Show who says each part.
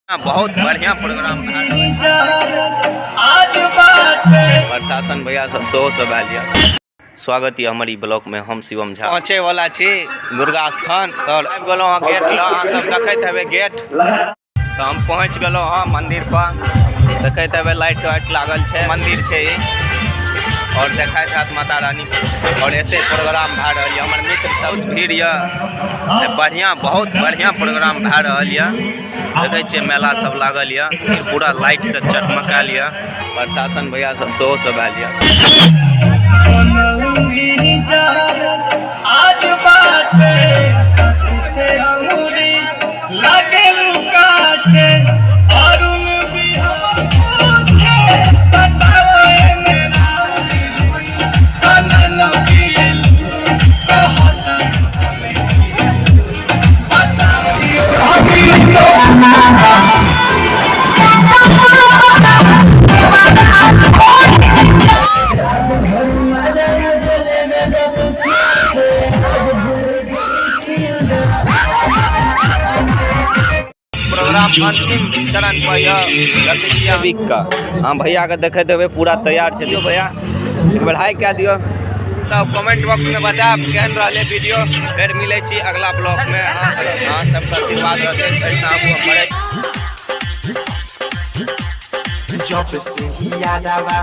Speaker 1: बहुत बढ़िया प्रोग्राम प्रशासन भैया सब सेहो सब आयल यऽ। स्वागत यऽ हमर ई ब्लॉग में, हम शिवम झा। पहुँचे वाला छी दुर्गा स्थान तर आबि गेलहुँ हँ गेट लग, अहाँ सब देखैत हेबै गेट। तऽ हम पहुँच गेलहुँ हँ मंदिर पर, देखैत हेबै लाइट वाइट लागल छै, मंदिर छै ई और देखैत हैत माता रानी। और एते प्रोग्राम भए रहल यऽ, हमर मित्र सब भीड़ यऽ, बढ़िया बहुत बढ़िया प्रोग्राम भए रहल यऽ। देखै छियै मेला सब लागल यऽ, पूरा लाइट से चकमकायल यऽ। प्रशासन भैया सब सेहो सब आयल यऽ। प्रोग्राम अंतिम चरण पर यऽ, देखै छियै वीक का। हम भैया के देखैत हेबै पूरा तैयार छै। दियौ भैया एक बेर हाई कए दियौ। सब कमेंट बॉक्स में बतायब केहन रहलै वीडियो। फेर मिलै छी अगला ब्लॉग में। अहाँ सबके आशीर्वाद रहतै ऐसा आगू हम बढ़ै।
Speaker 2: जब से ही याद आवा।